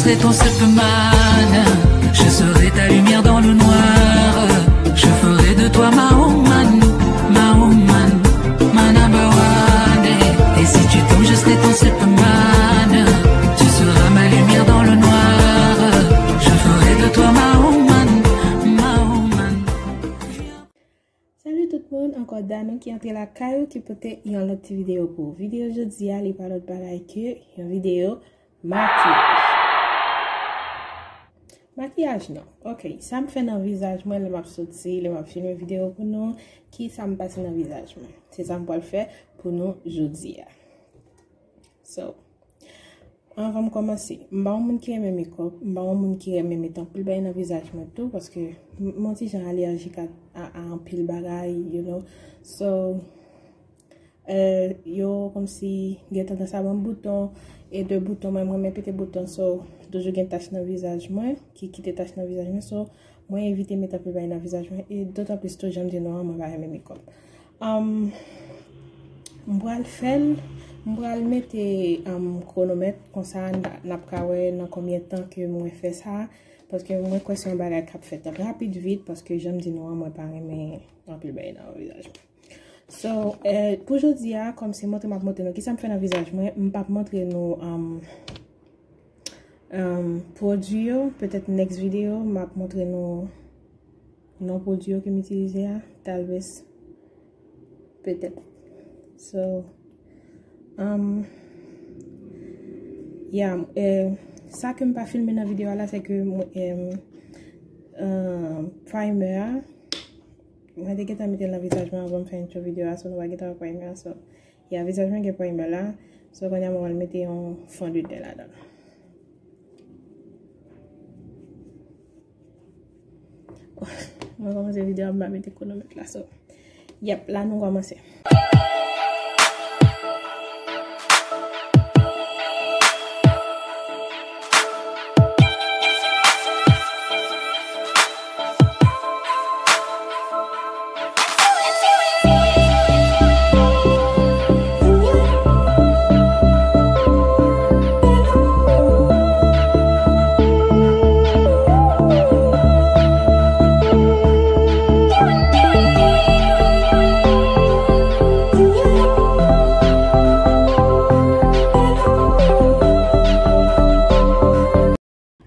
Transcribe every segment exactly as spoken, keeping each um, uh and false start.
Serai ton Superman, je serai ta lumière dans le noir. Je ferai de toi ma woman, ma woman, ma number one. Et, et si tu tombes, je serai ton Superman. Tu seras ma lumière dans le noir. Je ferai de toi ma woman, ma woman. Salut tout moun, ankò Danou ki antre lakay ou ki pote yon lòt ti videyo pou ou. Videyo jodi a, li pa lòt bagay ke yon videyo makiyaj. Makiyaj non. Ok, sa m fè nan vizaj mwen lè m ap soti, lè m ap filme videyo pou nou, ki sa m pase nan vizaj mwen. Se sa m pral fè pou nou jodi a. So, anvan m kòmanse, m pa yon moun ki renmen makeup, m pa yon moun ki renmen mete anpil bagay nan vizaj mwen tou, paske m, m yon ti jan alèjik a, a, a anpil bagay, you know. So, euh, yo kòmsi gen tandans a ban m bouton, e de bouton, mwen, m renmen pete bouton, so, toujou gen tach nan vizaj mwen, ki kite tach nan vizaj mwen, so, mwen evite mete anpil bagay nan vizaj mwen, e dotan plis tou, jan m di nou an, mwen pa renmen makeup. Um, m pral fè l, m pral mete, um, kwonomèt, konsa n, n ap ka wè nan konbyen tan ke mwen fè sa, paske mwen kwè se yon bagay k ap fèt rapid vit, paske jan m di nou an, mwen pa renmen anpil bagay nan vizaj mwen. So, eh, pou jodi a, kòm se montre m ap montre nou kisa m fè nan vizaj mwen, m p ap montre nou, um, um, pwodui yo, petèt next video, m ap montre nou non pwodui yo ke m itilize a, talvez, petèt. So, um, yeah, eh, sa ke m pa filme nan videyo a la, se ke mwen, em, eh, primer a, mwen te gentan mete l nan vizaj mwen anvan m fè intro videyo a, so nou pa gentan wè primer a, so, yeah, vizaj mwen gen primer la, so kounye a mwen pral mete yon fond de teint ladan l. Mwen kòmanse videyo a, m pa mete kwonomèt la, so. Yep, la nou kòmanse.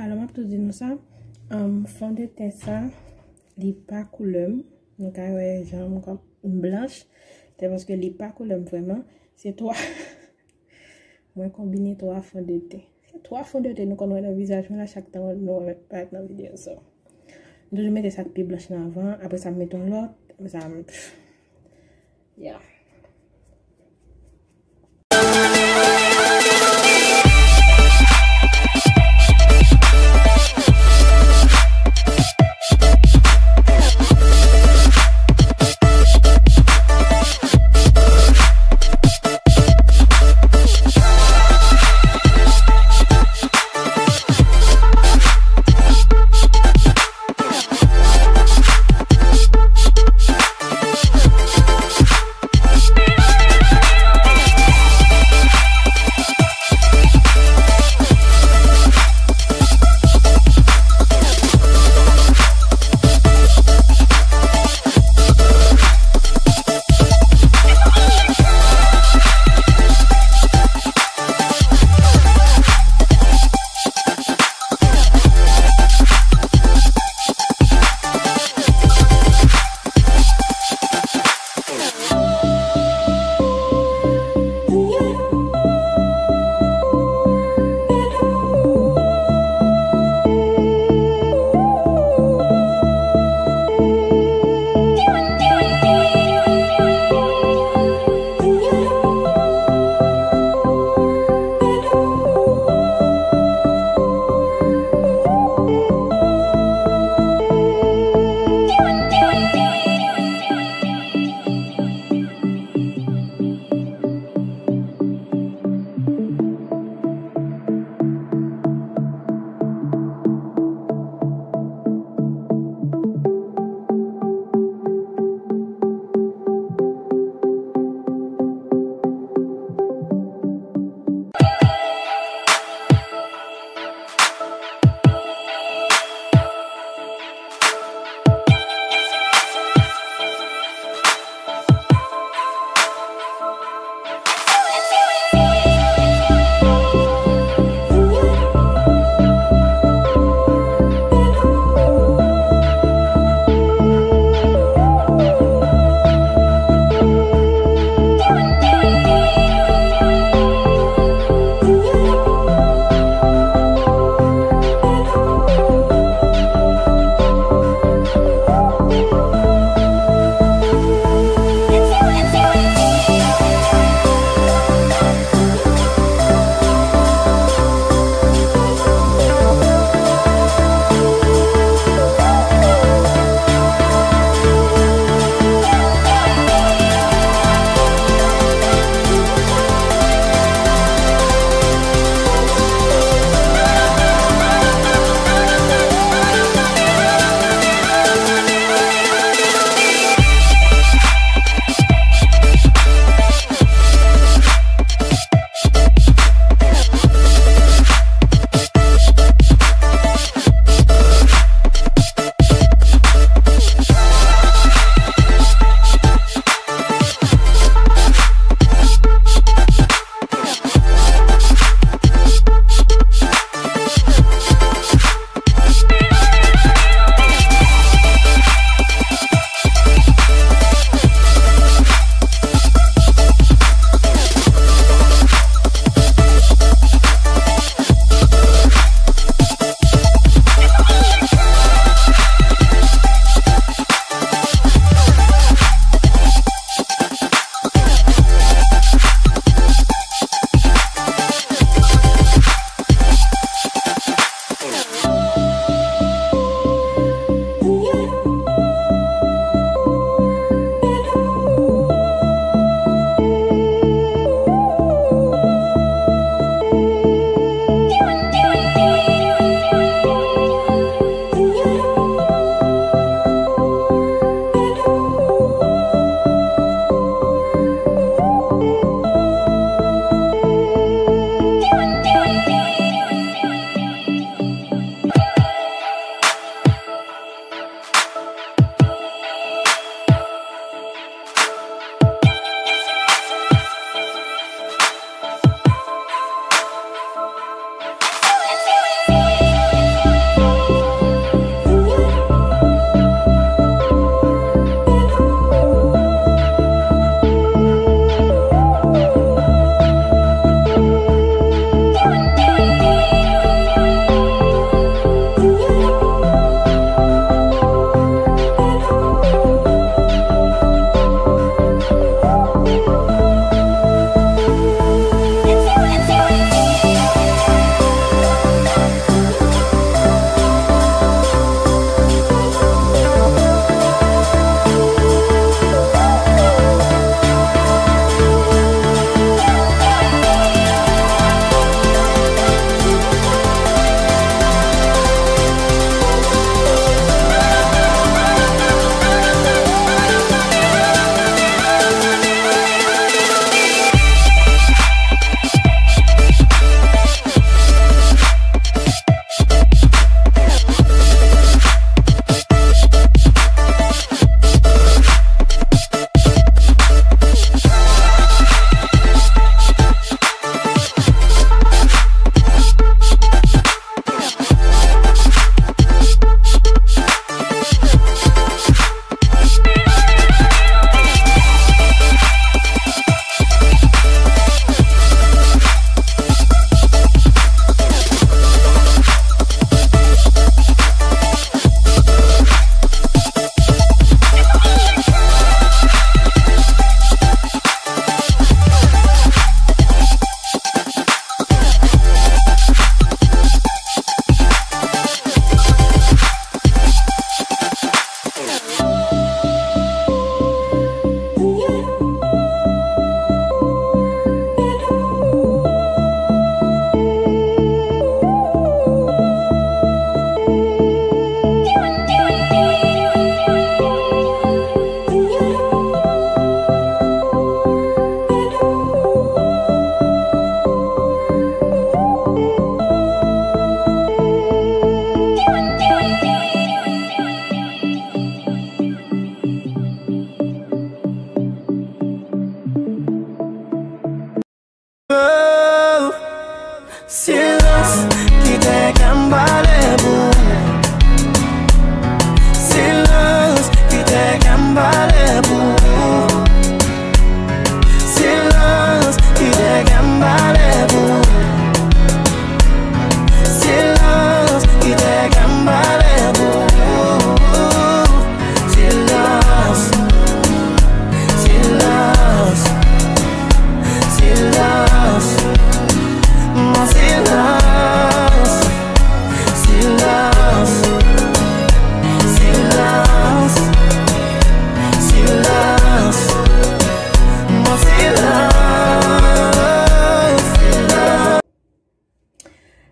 Alò, m ap tou di nou sa, um, fond de teint sa, li pa koulè m. Nou ka wè jan m kòm m blanch. Se paske li pa koulè m vrèman. Se twa. Mwen konbine twa fond de teint. Se twa fond de teint nou konn wè nan vizaj mwen la chak tan nou parèt nan videyo. So, m toujou mete sa k pi blanch nan anvan, apre sa m mete yon lòt, apre sa m, yeah.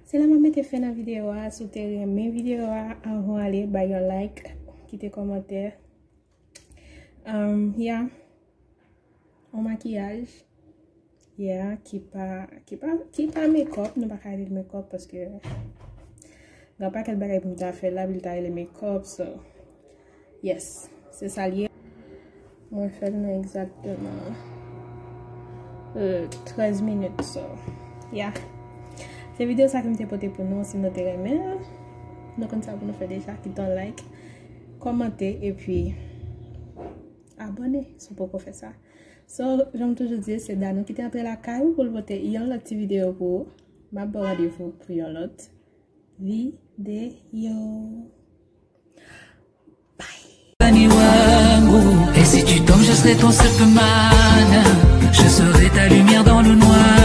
Se la m ap mete fen nan videyo a. Si w te renmen videyo a, anvan w ale, bay yon like, kite kòmantè. Um, yeah. Yon makiyaj. Yeah, ki pa, ki pa, ki pa makeup, nou pa ka rele l makeup paske gen yon pakèt bagay pou m ta fè la, pou l ta rele makeup, so, yes, se sa l ye. Mwen fè l nan egzakteman, euh, trèz minit, so, yeah. Se videyo sa ke m te pote pou nou, si nou te renmen l, nou konn sa pou nou fè deja, kite yon like, kòmante, epi abòne si w poko fè sa. So, jan m toujou di, se Danou ki te antre lakay ou pou l pote yon lòt ti videyo pou ou. M ap ba w randevou pou yon lòt videyo. Bye! Dani Wango. Et si tu tombes, je serai ton Superman. Je serai ta lumière dans le noir.